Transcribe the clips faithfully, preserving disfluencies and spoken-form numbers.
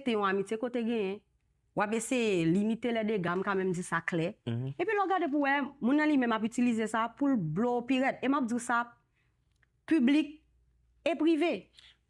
se yon amitye ke w te genyen. W ap eseye limite lè dega, m ka menm di sa klè. Epi lè w gade pou w wè, moun nan li menm ap itilize sa pou l blow pi rèd. E m ap di w sa, piblik e prive.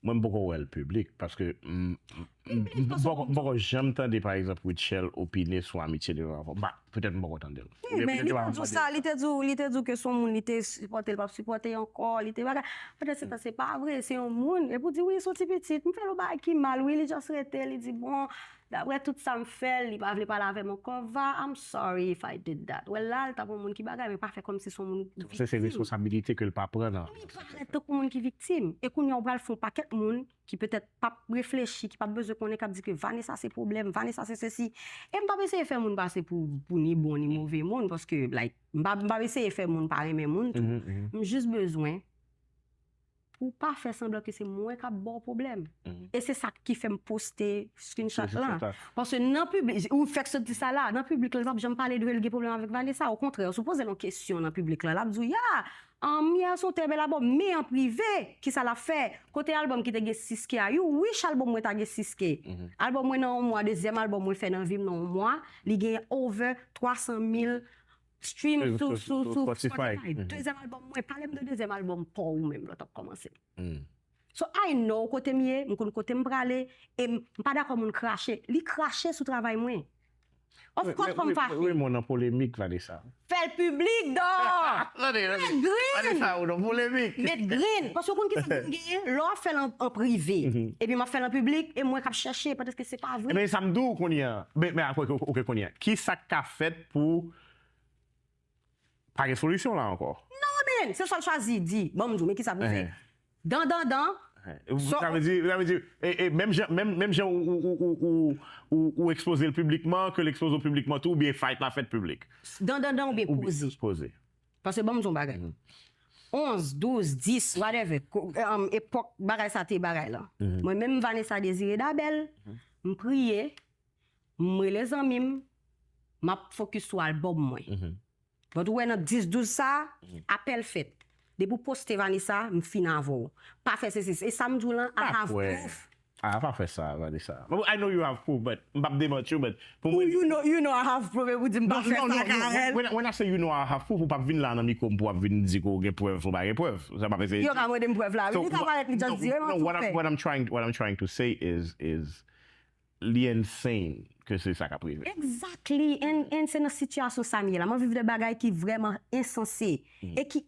Mwen, m poko wè l piblik, paske m m- m- m poko m poko janm tande, pa egzanp, Rutshelle opine sou amitye de Ralph. Ba, petèt m poko tande l. Oubyen Men petèt li yo pa te di w mande sa, l. Li te di w, li te di w ke se yon moun li te sipòte, l p ap sipòte ankò, li te bagay. Pandan se tan, se pa vre, se yon moun. Epi w di, wi, se yon ti pitit. M fè l yon bagay ki mal, wi, li just rete, li di, bon, daprè tout sa m fè l, li pa vle pale avè m ankò. Va, I'm sorry if I did that. Wè, la, l t ap yon moun ki bagay, men pa fè kòmsi se yon moun ou viktim. Se se responsabilite ke l pa pran nan. Li parèt tankou moun ki viktim. E kounye a, ou pral fè yon pakèt moun ki petèt p ap reflechi, ki p ap bezwen konnen, k ap di ke Vanessa se pwoblèm, Vanessa se sesi. E m p ap eseye fè moun pase pou, pou ni bon ni move moun, paske, like, m p ap, m p ap eseye fè moun pa renmen moun tou. M jis bezwen pou w pa fè sanblan ke se mwen k ap ba w pwoblèm. E se sa ki fè m poste screenshot lan. Paske nan piblik, ou fèk sot di sa la, nan piblik la, l p ap janm pale de l gen pwoblèm avèk Vanessa. Okontrè, si w poze l yon kesyon nan piblik la, l ap di w, ya, um, yè se yon trè bèl albòm, men an prive, kisa l ap fè? Kote albòm ki te gen sis K a? You wish albòm mwen ta gen sis K. Albòm mwen nan yon mwa, dezyèm albòm mwen fè nan vi m nan yon mwa, li gen over twa san mil stream sou, sou, sou Spotify. Dezyèm albòm mwen, pale m de dezyèm albòm pa w ou menm lè w t ap kòmanse. So I know kote m ye, m konn kote m prale, e m pa dakò moun krache. Li krache sou travay mwen. Of course, fò m fache. Wi, mwen nan polemik, Vanessa. Fè l piblik, dò! Tande, tande. Vanessa, ou nan polemik. Met grenn. Paske w konn kisa moun genyen, lè w ap fè l an, an prive. Epi m ap fè l an piblik, e mwen k ap chèche, paske se pa vre. Men sa m di w kounye a. Men, men apre, oke, kounye a. Kisa k ka fèt pou pa gen solisyon la ankò? Non, men, se sa l chwazi, di. Bon, m di w, men kisa pou fè. Dan, dan, dan. Sa vle di, sa vle di, e, e, menm jan, menm, menm jan ou, ou, ou, ou, ou, ou ekspoze l piblikman, ke l ekspoze w piblikman tou, oubyen fight la fèt piblik? Dan, dan, dan, oubyen poze. Poze. Paske ban m di w yon bagay. Onz, douz, dis, whatever. Ko- um, epòk bagay sa te bagay la. Mwen menm Vanessa Désiré Dabel, m priye, m rele zanmi m, m ap focus sou albòm mwen. But ou wè nan dis douz sa, apèl fèt. Depi w poste Vanessa, m fin avè w. Pa fè sesi. E sa m di w lan, I have proof. Ah, pa fè sa, Vanessa. I know you have proof, but m p ap demanti w, but pou mwen You know, you know I have proof, ou di m pa fè sa, Carel. When, when I say you know I have proof, ou p ap vin la nan mikwo m pou w ap vin di ke w gen prèv, ou pa gen prèv. Sa pa fè se Yo ka mande m prèv la. Li ka parèt, li just di, e mwen tou fè. What I'm trying, what I'm trying to say is, is li insane ke se sa k ap rive. Exactly. And, and se nan sitiyasyon sa m ye la. Mwen viv de bagay ki vrèman ensanse. E ki